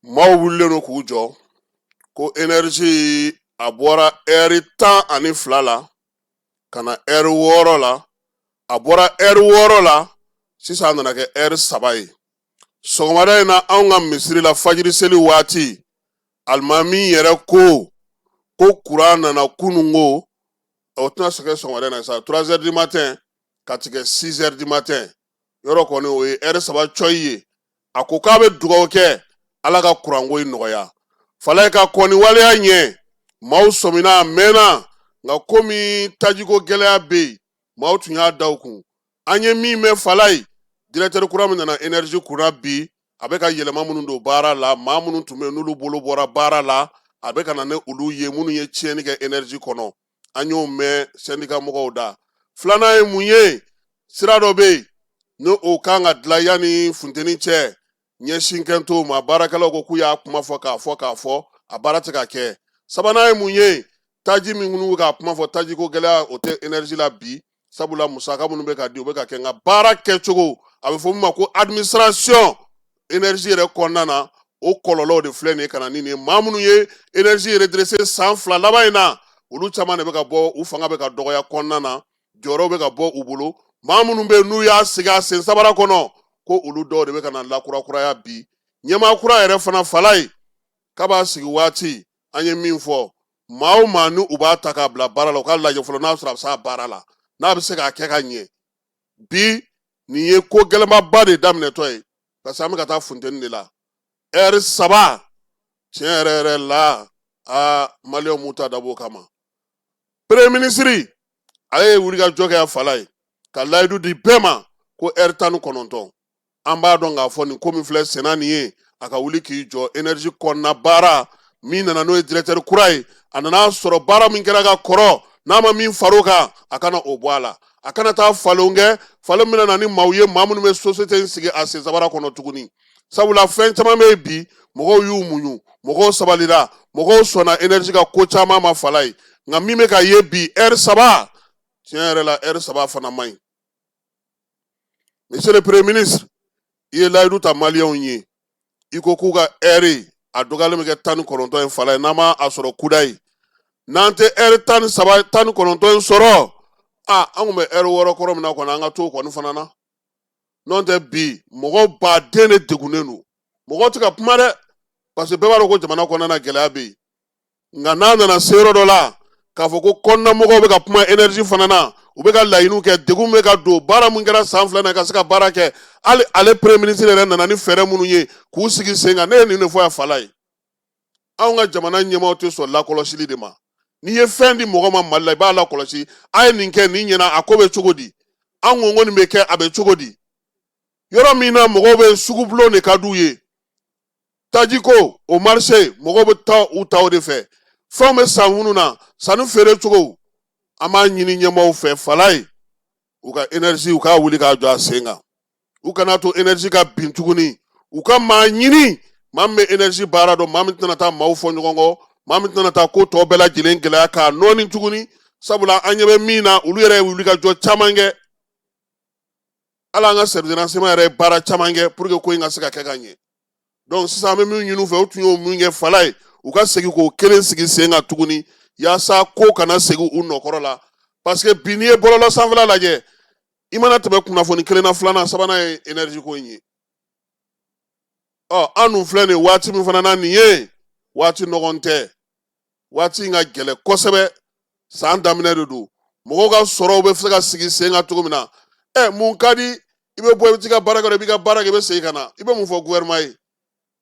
Maaw wulilen don k'u jɔ ko énergie a bɔra ɛri 12 la ka na ɛri 6 la, a bɔra ɛri 6 la, sisan a nana kɛ ɛri 3 ye. Sɔgɔmada in na, anw ka misiri la, fajiri seli waati, alimami yɛrɛ ko ko kuran nana kununko, o tɛna se kɛ sɔgɔmada in na sa, 3 heures du matin ka tigɛ 6 heures du matin. Yɔrɔ kɔni, o ye ɛri 3 cɔyi ye. A ko k'a bɛ dugawu kɛ Ala ka kuranko in nɔgɔya. Falaye ka kɔn nin waleya ɲɛ, maaw sɔmina a mɛnna, nka komi tajiko gɛlɛya bɛ yen, maaw tun y'a da u kun. An ye min mɛn, Falaye, directeur kura min nana énergie kunna bi, a bɛ ka yɛlɛma minnu don baara la, maa minnu tun bɛ yen n'olu bolo bɔra baara la, a bɛ ka na ni olu ye, minnu ye tiɲɛni kɛ énergie kɔnɔ. An y'o mɛn syndicat mɔgɔw da. Filanan ye mun ye? Sira dɔ bɛ yen ni o kan ka dilan yanni funteni cɛ, ɲɛsin kɛn t'o ma. Baarakɛlaw ko k'u y'a kuma fɔ k'a fɔ k'a fɔ, a baara tɛ ka kɛ. Sabanan ye mun ye? Taji min minnu k'a kuma fɔ, tajiko gɛlɛya, o tɛ énergie la bi, sabula musaka minnu bɛ ka di, o bɛ ka kɛ, nka baara kɛcogo, a bɛ fɔ min ma ko administration énergie yɛrɛ kɔnɔna na, o kɔlɔlɔw de filɛ nin ye ka na ni nin ye. Maa minnu ye énergie redresser san 2 laban in na, olu caman de bɛ ka bɔ, u fanga bɛ ka dɔgɔya kɔnɔna na, jɔyɔrɔw bɛ ka bɔ u bolo. Maa minnu bɛ yen n'u y'a sigi a sen sabara kɔnɔ, ko olu dɔw de bɛ ka na lakurakuraya bi. Ɲɛmaa kura yɛrɛ fana, Falaye, k'a b'a sigi waati, an ye min fɔ, maa o maa ni u b'a ta k'a bila baara la, u k'a lajɛ fɔlɔ n'a sɔrɔ a bɛ se a baara la, n'a bɛ se k'a kɛ ka ɲɛ. Bi nin ye ko gɛlɛnbaba de daminɛtɔ ye, parce que an bɛ ka taa funteni de la. Ɛri 3, tiɲɛ yɛrɛ yɛrɛ la, aa, maliyɛnw m'u ta dabɔ o kama. Premier ministre, ale ye wulikajɔ kɛ a Falaye ka layidu di bɛɛ ma ko ɛri 19. An b'a dɔn k'a fɔ nin ko min filɛ senna nin ye, a ka wuli k'i jɔ énergie kɔnɔna baara min nana, n'o ye directeur kura ye, a nana sɔrɔ baara min kɛra ka kɔrɔ, n'a ma min far'o kan, a kana o bɔ a la, a kana taa falen kɛ, falen min na ni maaw ye, maa minnu bɛ société in sigi a sen sabara kɔnɔ tuguni. Sabula fɛn caman bɛ yen bi, mɔgɔw y'u muɲu, mɔgɔw sabalira, mɔgɔw sɔnna énergie ka ko caman ma, Falaye. Nka min bɛ ka ye bi, ɛri 3, tiɲɛ yɛrɛ la, ɛri 3 fana man ɲi. Monsieur le Premier ministre, i ye layidu ta maliyɛnw ye, i ko k'u ka ɛri a dɔgɔyalen bɛ kɛ 19 ye. Falaye, n'an ma a sɔrɔ kudayi, n'an tɛ ɛri 13, 19 in sɔrɔ, a an kun bɛ ɛri 6 kɔrɔ min na kɔni, an ka t'o kɔni fana na. N'o tɛ, bi mɔgɔ baden de degunnen don. Mɔgɔ tɛ ka kuma dɛ, parce que bɛɛ b'a dɔn ko jamana kɔnɔna na gɛlɛya bɛ yen. Nka n'a nana se yɔrɔ dɔ la k'a fɔ ko kɔnɔna mɔgɔw bɛ ka kuma énergie fana na, u bɛ ka laɲiniw kɛ, degun bɛ ka don, baara mun kɛra san 2 na ka se ka baara kɛ, hali ale premier ministre yɛrɛ nana ni fɛɛrɛ minnu ye k'u sigi sen kan. Ne ye nin de fɔ yan, Falaye. Anw ka jamana ɲɛmaaw tɛ sɔn lakɔlɔsili de ma. N'i ye fɛn di mɔgɔ ma Mali la, i b'a lakɔlɔsi. A ye nin kɛ, nin ɲɛna, a ko bɛ cogo di? An ko ko nin bɛ kɛ, a bɛ cogo di? Yɔrɔ min na mɔgɔw bɛ sugubulon de ka d'u ye, tajiko o marché, mɔgɔw bɛ taa u ta o de fɛ, fɛnw bɛ san minnu na, sanni feere cogo. An b'a ɲini ɲɛmaaw fɛ, Falaye, u ka énergie, u k'a wuli k'a jɔ a sen kan, u kana to énergie ka bin tuguni. U ka maa ɲini, maa min bɛ énergie baara dɔn, maa min tɛna taa maaw fɔ ɲɔgɔn kɔ, maa min tɛna taa ko tɔ bɛɛ lajɛlen gɛlɛya k'a nɔɔni tuguni. Sabula an ɲɛ bɛ min na, olu yɛrɛ ye wuli ka jɔ caman kɛ. Hali an ka service de renseignement yɛrɛ ye baara caman kɛ pour que ko in ka se ka kɛ ka ɲɛ. Donc sisan, an bɛ min ɲini u fɛ, u tun y'o min kɛ, Falaye, u ka segin k'o kelen sigi sen kan tuguni, yaasa ko kana segin u nɔkɔrɔ la. Parce que bi, n'i ye bɔlɔlɔ sanfɛla lajɛ, i mana tɛmɛ kunnafoni kelen na, filanan, sabanan ye énergie ko in ye. Ɔ, an dun filɛ nin waati min fana na nin ye, waati nɔgɔn tɛ, waati in ka gɛlɛn kosɛbɛ. San daminɛ de don, mɔgɔw ka sɔrɔw bɛ se ka sigi sen kan cogo min na. Ɛ, mun ka di? I bɛ bɔ, i bɛ t'i ka baara kɛ, i b'i ka baara kɛ, i bɛ segin ka na, i bɛ mun fɔ gouvernement ye?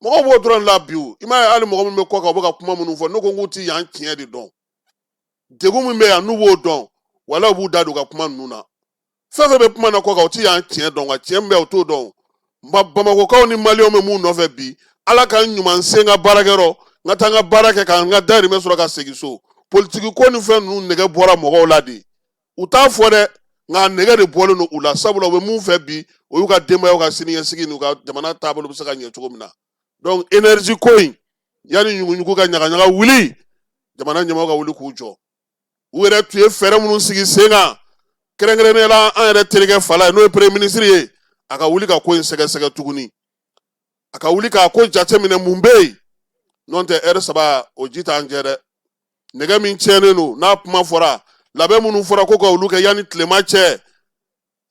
Mɔgɔw b'o dɔrɔn de la bi. O, i m'a ye, hali mɔgɔ minnu bɛ kɔ kan, u bɛ ka kuma minnu fɔ, ne ko k'u ti yan tiɲɛ de dɔn. Degun min bɛ yan, n'u b'o dɔn, wala u b'u da don u ka kuma ninnu na. Fɛn fɛn bɛ kuma na kɔ kan, u ti yan tiɲɛ dɔn, nka tiɲɛ min bɛ yan, u t'o dɔn. Bamakɔkaw ni maliyɛnw bɛ mun nɔfɛ bi? Ala ka n ɲuman sen ka baarakɛyɔrɔ, n ka taa n ka baara kɛ, ka n ka dahirimɛ sɔrɔ, ka segin so. Politiki ko ni fɛn ninnu nɛgɛ bɔra mɔgɔw la de. U t'a fɔ dɛ, nka nɛgɛ de bɔlen don u la. Sabula u bɛ mun fɛ bi, o y'u ka denbayaw ka siniɲɛsigi n'u ka jamana taabolo bɛ se ka ɲɛ cogo min na. Donc énergie ko in, yanni ɲuguɲugu ka ɲagaɲaga wuli, jamana ɲɛmɔgɔw ka wuli k'u jɔ. U yɛrɛ tun ye fɛɛrɛ minnu sigi sen kan, kɛrɛnkɛrɛnnenya la an yɛrɛ terikɛ Falaye, n'o ye premier ministre ye, a ka wuli ka ko in sɛgɛsɛgɛ tuguni. A ka wuli k'a ko jateminɛ, mun bɛ yen? N'o tɛ, ɛri 3, o ji t'an jɛ dɛ. Nɛgɛ min tiɲɛnen don, n'a kuma fɔra, labɛn minnu fɔra ko ka olu kɛ yanni tilema cɛ,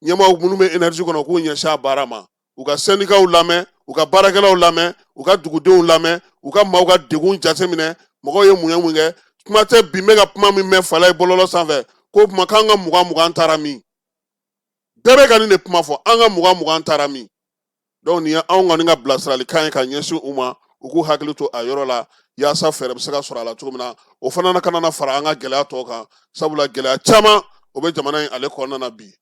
ɲɛmaaw minnu bɛ énergie kɔnɔ, k'u ɲɛsin a baara ma. U ka sɛndikaw lamɛn, u ka baarakɛlaw lamɛn, u ka dugudenw lamɛn, u ka maaw ka degun jateminɛ. Mɔgɔw ye mun ye, mun kɛ? Kuma tɛ. Bi n bɛ ka kuma min mɛn Falaye bɔlɔlɔ sanfɛ, ko kuma k'an ka 20 20 taara min? Bɛɛ bɛ ka nin de kuma fɔ: an ka 20 20 taara min? Donc nin ye anw kɔni ka bilasiralikan ye ka ɲɛsin u ma, u k'u hakili to a yɔrɔ la, yaasa fɛɛrɛ bɛ se ka sɔrɔ a la cogo min na, o fana kana na fara an ka gɛlɛya tɔw kan, sabula gɛlɛya caman o bɛ jamana in ale kɔnɔna na bi.